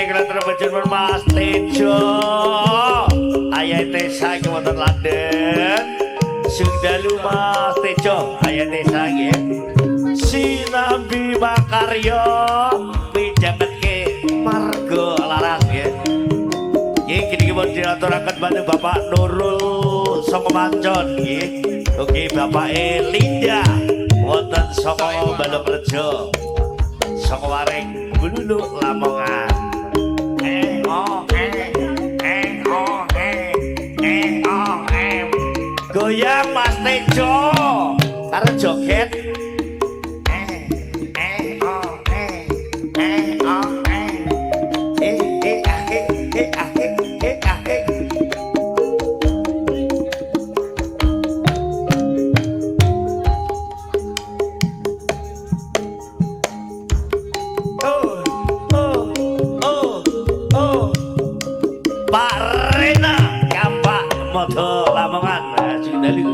kula terbejen Mas Tejo. Ayah Tesa iki wonten London. Sing dalu Mas Tejo, ayah Tesa nggih. Sinambi makarya mijangetke marga laras nggih. Nggih kini pun diaturaken bantu Bapak Nurul Songo Mancon nggih. Ugi Bapake Linda wonten Songo Balongrejo. Songo Waring Bluluk Lamongan. E O E E O E E O M. Goyang Mas Tejo karo joget. E E O E E O E E E A E E A E E A E. Oh, oh, oh, oh. Pak Rena Kampak Modo Lamongan. Nah, sing dalu.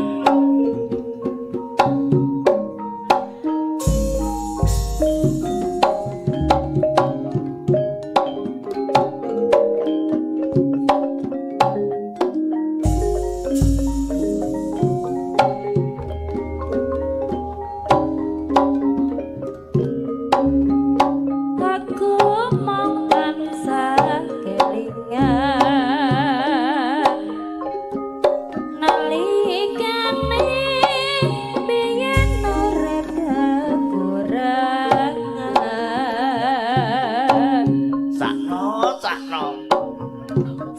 Aku mung tansah kelingan nalikane biyen urip kekurangan. Sakno, sakno.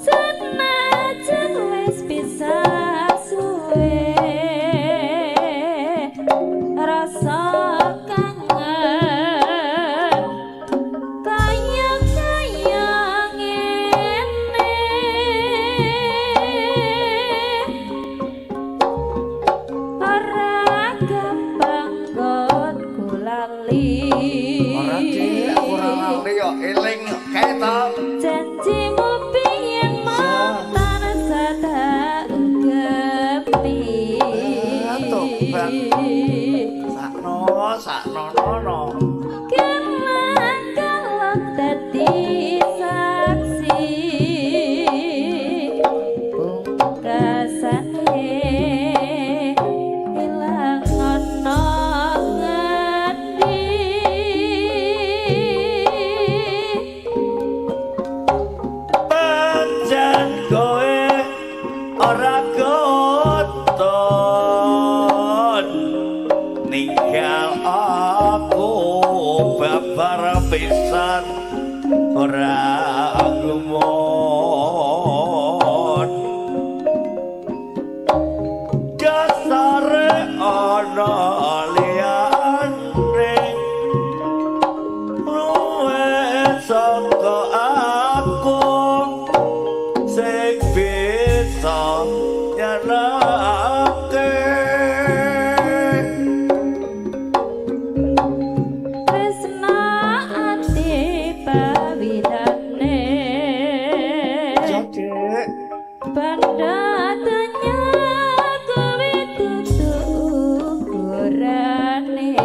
Senajan wis pisah suwe, rasa kangen kaya kaya ngene ora gampang nggonku lali. Ora Dik, aku ora lali kok eling kae to. Janjimu biyen mung tansah tak ungkepi. Tobat. Sakno, sakno nono. Kelak-kelak dadi saksi pungkasane ilang ana ngendi. Pancen kowe ora goton ninggal aku babar pisan ora gumun dasare ana liyane luwe saka aku sing bisa nyenengke. Tresna ati pawitane Dik. Pandatanya kowe dudu ukurane,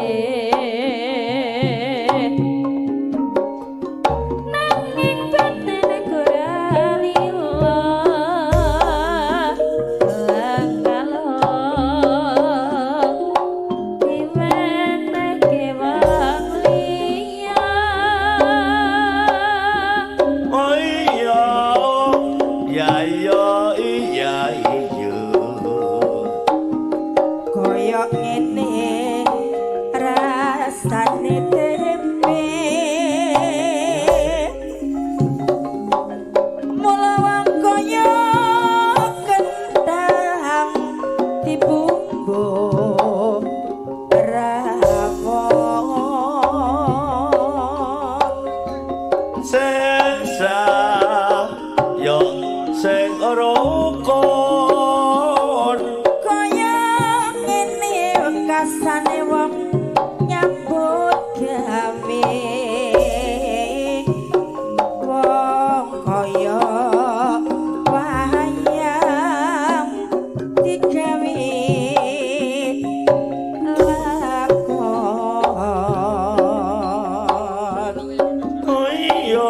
nanging batin ora lila kalong diwenehke wong liya. Oh iya, ya iya iya iya. Kaya ngene rasane tempe mula wong kaya kentang dibumbu rawon. Sing yo sing rukun. Kaya ngene wekasane wong nyambut gawe, wong kaya wayang digawe lakon. Oh iya.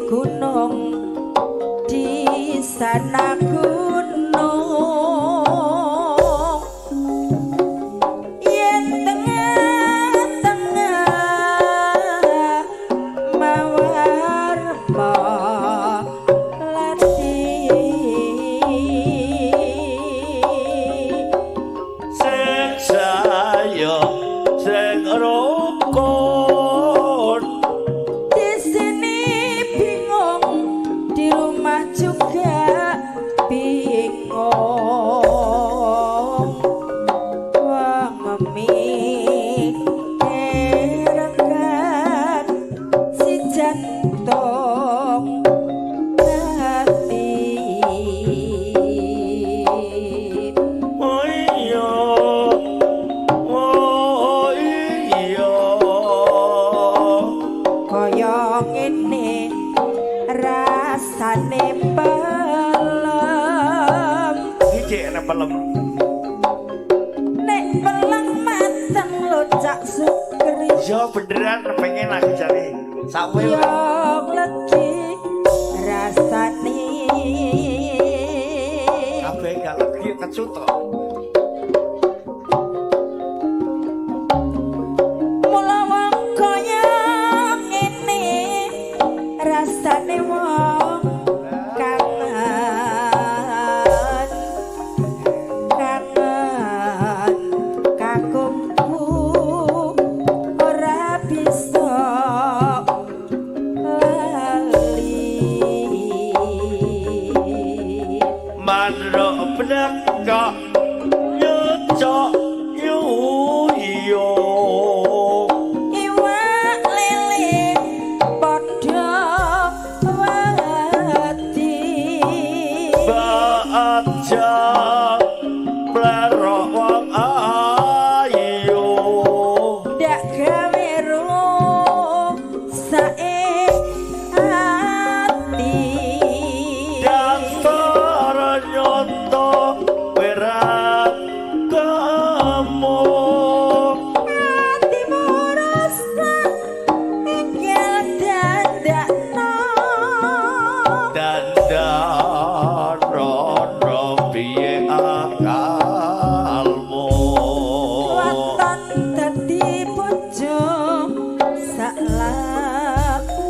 gunung, di sana gunung. Yen tengah-tengah mawar melati. Sing sayo sing rukun. Di sini bingung, di rumah juga bingung. Wong memikirkan si jantung hati. Oh iya, oh iya. Kaya ngene rasane pelem. Iki enak pelem. Nek pelem mateng lo, Cak Sukri. Yo beneran pengen aku jare. Sakwil. Yo legi rasane. Kabeh gak legi kecut to. Mula wong kaya ngene rasane wong kangen, kangen kakungku ora bisa lali. Manuk blekok nyocok yuyo. Iwak lele padha wedi. Baca plerok wong ayu. Ndak gawe rusake ati. Dasar nyonto berat kamu. Atimu rusak tinggal dandakno. Dandan rono piye akalmu. Waton dadi bojo sak lawase.